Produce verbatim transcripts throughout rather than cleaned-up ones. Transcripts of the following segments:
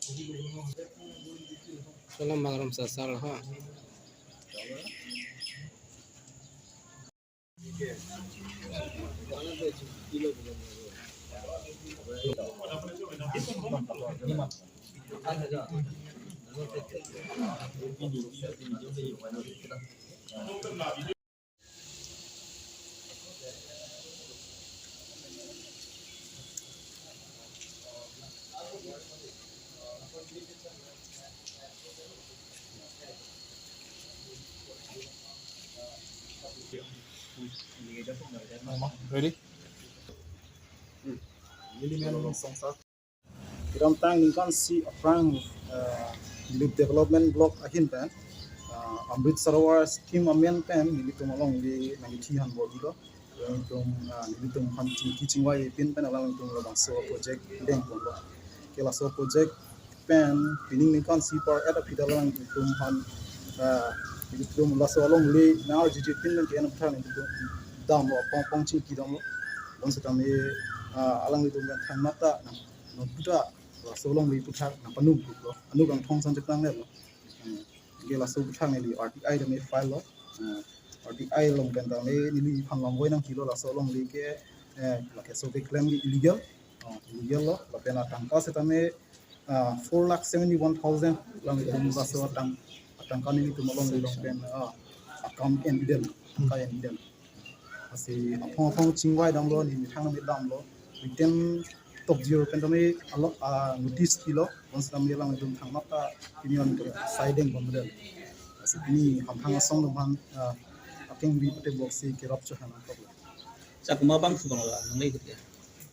Salam bang rum sasal ha. Ready? Neli men Songsar. Kedamtang ningkan isi aphrang, eh, Nilip Development Block ahin pen, eh, Amrit Sarovar scheme amen pen nelitum alongle nangkithi han bor-ilo. Alangtum, eh, nelitum aphan chingki chingvai pin pen alangtum labangso project dengponlo. Ke laso project pen pining ningkan isi apar et aphi ta alangtum aphan, eh, nelitum laso alongle nang-arjuje pin pen ke-en aphuthak nelitum damlo, apong apong chingki damlo. Bonsitame, eh, alanglitum pen thangnat ta nang, nang puta laso alongle aphuthak nangpanung lo. Anut kangthong san cheklang lo. Hmm. Ke laso aphuthak neli R T I tame file lo. Hmm. R T I along pen tame neliphan lamvoi nangkilo laso alongle ke, eh, lake so keklem ke illegal. Oh, illegal lo. Lapen atangka setame, ah, four lakh seventy-one thousand alanglitum laso atang, atangka nelitum alongle along pen, ah, akam en-idem, atangka en-idem. Lasi aphong aphong chingvai damlo, neli methang nang damlo. Written top zero pen tame alo, ah, notice pilo, bonsitame alangtum thangnat ta pini an sai dengpondet. Lasi pini hamphang asong atum aphan, ah, akengri pute box si kerap chohang nangkok. Sa komat abang si bang la, nangle ikut ya.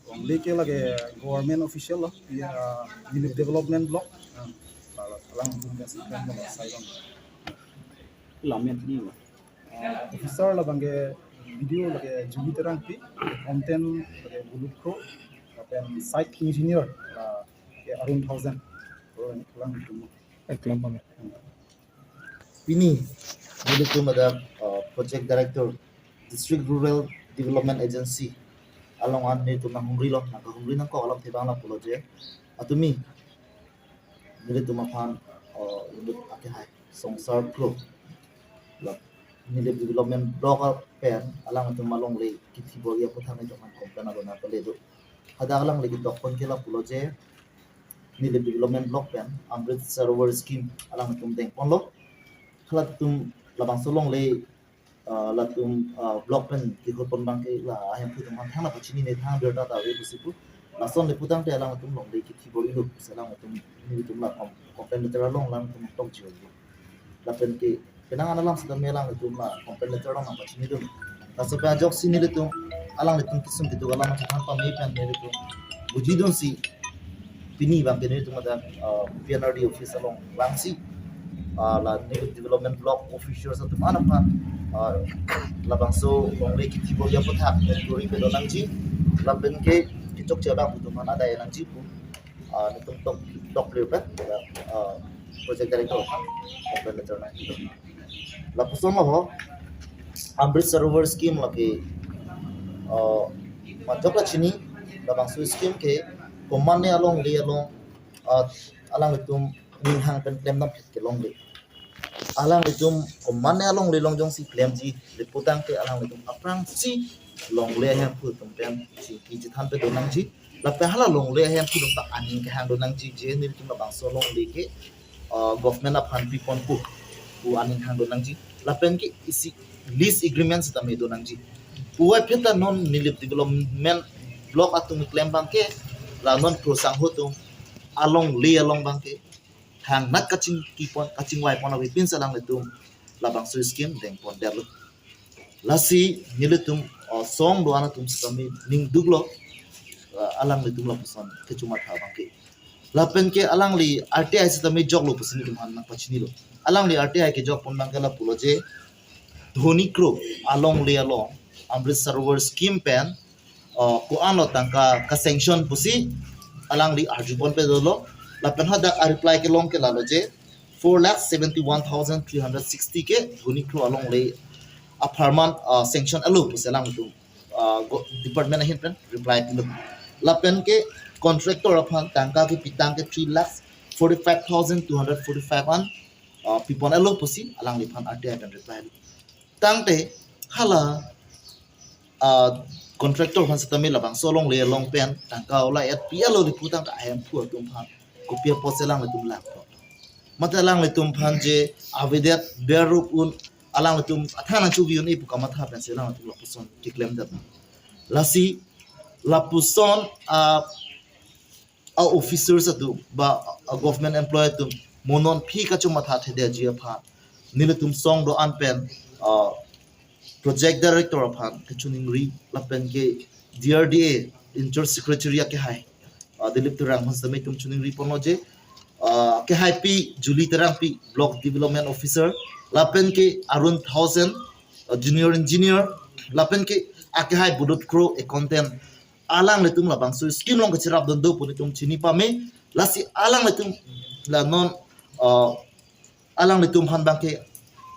Alongle ke lake government official lo, ya, Nilip Development Block. Ah, la, la, alangtum kan si kan lo, sai bang. Lamen ni lo. Ah, officer labang ke B D O lake Jugi Terangpi, content lake Buluk Kro, lapen site engineer, ah, ke Arun Thousand. Alangtum. Ek lambang. Pini, nelitum ada, uh, Project Director, District Rural Development Agency along an nelitum nanghumrilo, nangkahumri nangkok alam thebang lapulo je, atumi nelitum aphan, uh, inut akehai Songsar Kro, la Nilip Development Block pen alangtum alongle kithi bor-i aphuthak nelitum aphan complain alo nangpale do. Hadak alongle kedokpon ke lapulo je, Nilip Development Block pen Amrit Sarovar Scheme alangtum dengponlo. Halatum labangso alongle, ah, latum, ah, block pen kehotpon abang ke la ahemphu atum aphan thang nangpachinine, thang birta ta ave pusi pu. Lason le putangte alangtum alongle kithi bor-ilo pusi alangtum, nelitum la com-, complaint letter along alangtum tokji-o. Lapen ke penang an alam sitame alanglitum la complaint letter along nangpachinidun. Laso pen ajoksi nelitum, alanglitum kesung keduk alam chethan pame pen nelitum bujidunsi pini abang ke nelitum ada, uh, P N R D office along vangsi, uh, la Nilip Development Block officials atum an aphan, uh, labangso alongle kithi bor-i aphuthak enquiry pedo nangji, lapen ke kechokche abang atum aphan adai nangji pu, ah, nelitum tok, tok clear pen, ah, Project Director aphan complaint letter nang. Lapuson lo ho, Amrit Sarovar Scheme lake, ah, majok la chini, labangso scheme ke komatne alongle along, ah, alanglitum ninghang pen klemdam phet ke longle. Alanglitum komatne alongle along jongsi klemji, le putangte alanglitum aphrangsi alongle ahemphu atum pen si kiji than pedo nangji. Lapen hala alongle ahemphu atum ta aning kehang do nangji, je nelitum labangso alongle ke, uh, government aphan piponpo pu aning hang do nangji. Lapen ke isi lease agreement sitame do nangji. Puvoiphit ta non Nilip Development Block atum keklem abang ke, la non Kro Sangho atum alongle along abang ke thangnat kachingkipon, kachingvaipon avepin si alanglitum labangso scheme dengpondetlo. Lasi nelitum, uh, song do-an atum sitame ningduklo, uh, alanglitum lapuson kechomatha abang ke. Lapen ke alangli R T I sitame joklo pusi nelitum aphan nangpachinilo. Alangli R T I kejokpon abang ke lapulo je, Dhoni Kro alongle along Amrit Sarovar Scheme pen, uh, ko-an lo tangka ka-sanction pusi alangli arjupon pe dolo. Lapen hadak a-reply kelong ke lalo je, four lakh seventy-one thousand three hundred sixty ke Dhoni Kro alongle apharman, uh, sanction alo pusi alangtum, uh, go-, department ahin pen reply pilo. Lapen ke contractor aphan tangka kepi tang ke three lakh forty-five thousand two hundred forty-five an, uh, pipon-etlo pusi alangliphan R T I pen reply. Tangte hala, uh, contractor aphan setame labangso alongle along pen tangka ola-et pi-etlo le pu tangte ahemphu atum aphan kopi apotsi alanglitum langpo? Mate alanglitum aphan je avedet beruk un alanglitum athan nangchuvi un-e pu kamatha pensi alanglitum lapuson keklemdet. Lasi lapuson, uh, a-officers atum ba a-government employee atum mo non aphi kachomatha thedetji aphan nelitum song do-an pen, uh, project director aphan kachiningri lapen ke D R D A in-charge secretary akehai, uh, Dilip Terang aphan setame itum chiningri ponlo je, uh, akehaipi Julie Terangpi, block development officer, lapen ke Arun Thaosen, uh, junior engineer, lapen ke akehai Budut Kro, accountant, alanglitum labangso scheme along kacherapdun do pu nelitum chini pame. Lasi alanglitum la non, uh, alanglitum aphan abangke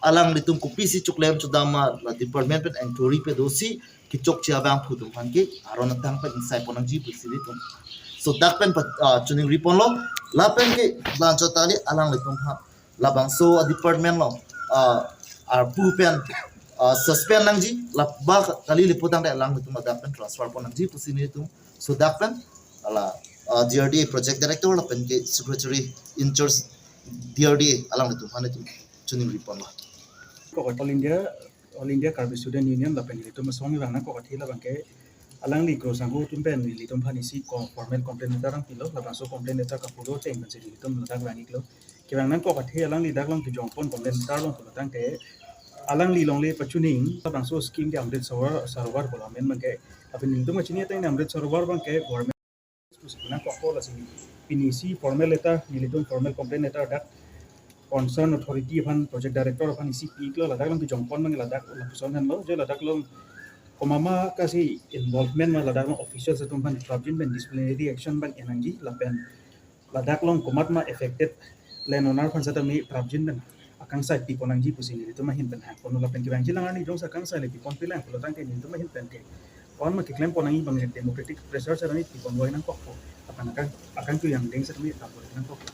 alanglitum kopisi choklem chodam ma la department pen enquiry pe dosi kechokche abangphu atum aphan ke aron atang pen ingsai pon nangji pusi nelitum so dak pen pa, ah, chiningri ponlo. Lapen ke bangchot kali alanglitum aphan labangso a-department along, ah, arpu pen, ah, suspend nangji, la ba kali le pu tangte alanglitum ladak pen transfer pon nangji pusi nelitum so dak pen hala, ah, D R D A project director lapen ke secretary in-charge D R D A alanglitum aphan itum chiningri ponlo. Kok All India, All India Karbi Student Union lapen ilitum asong ivang nangkok athe labangke alangli Kro Sangho atum pen ilitum aphan isi ko formal complaint letter nangpilo, labangso complaint letter kapulo ateng pensi ilitum ladak vang-iklo. Kevang nangkok athe alangli dak along kejongpon complaint letter along pulo tangte alangli longle pachuning labangso scheme ke Amrit Sarovar, Sarovar pulo amen abangke. Tapi nelitum kachini ateng Amrit Sarovar abangke government pusi nangkokpo, lasi pini isi formal letter, nelitum formal complaint letter dak concern authority aphan, project director aphan isi pi-iklo, ladak along kejongpon abang ladak lapuson henlo, je ladak along komat ma kasi involvement ma ladak along officials atum aphan prapjin pen disciplinary action abang en nangji lapen ladak along komat ma affected landowner aphan setame prapjin pen akangsai pi pon nangji pusi nelitum ahin pen hang ponlo lapen kevangji alang arni jongsi akangsai le pi ponpelang pulo tangte nelitum ahin pen ke ko-an ma keklem pon nangji abang democratic pressure setame pi ponvoi nangkokpo. Lapen akang, akangtui angdeng setame ta pon nangkokpo.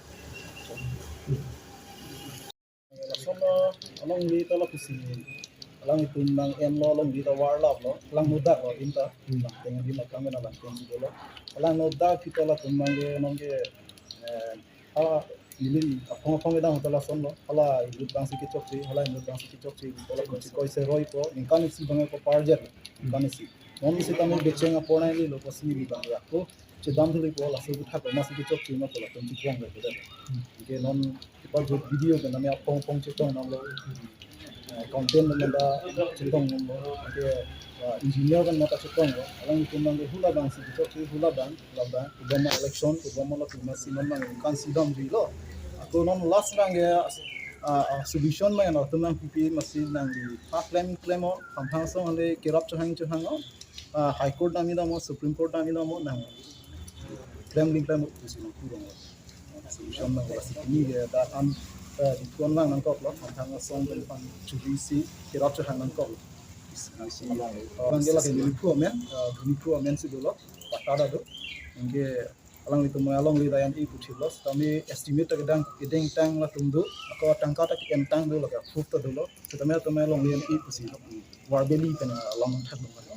Lason alongle ta lapusi alanglitum nang-enlo, alongle ta varlaplo, alangno daklo adim ta. Hmm. Langteng adim akam ena langteng si dolo. Alangno dak kita latum nangke nonke, eh, hala neli aphong aphong kedam hotel lasonlo. Hala inut abangsi kechokche, hala inut abangsi kechokche, hala kunchi koi se roipo, ningkan isi abang ko parjer, ningkan isi. Non setame becheng apor nanglelo pusi neli abang ya ko chedam thulipo, laso kethak masi kechokche ma ko latum chikrang le kuda. Ke non kipa jo video ke nami aphong aphong chetong nanglo. Eh, accountant nang da chetong nanglo. Ke, eh, engineer kan mata chetonglo. Alangtum nang ke hula abangsi kechokche, hula abang, la abang. Kedam election, kedam latum masi non nangkansi damjuilo. Ako non last abangke, ah, ah, solution ma latum nangpipe masi nangli pa claim claim o, Khamphang asong le kerap chehang chehang o. Ah, High Court damji damlo, Supreme Court damji damlo, nang claim claim o, pusi nangpudunlo. Solution nang lasi pini ke dak an, eh, dikon lang nangkoklo, Khamphang asong pen pan churi si kerap chehang nangkoklo. Abangke lake neli phu amen, eh, neli phu amen si dolo, patta ta do. Anke alanglitum alongle ta en-e puthilo, setame estimate ta kedang, kedengtang latum do, ako tangka ta ke-entang do, lake proof ta dolo, setame atum alongle en-e pusi verbally pen alam thak dolo.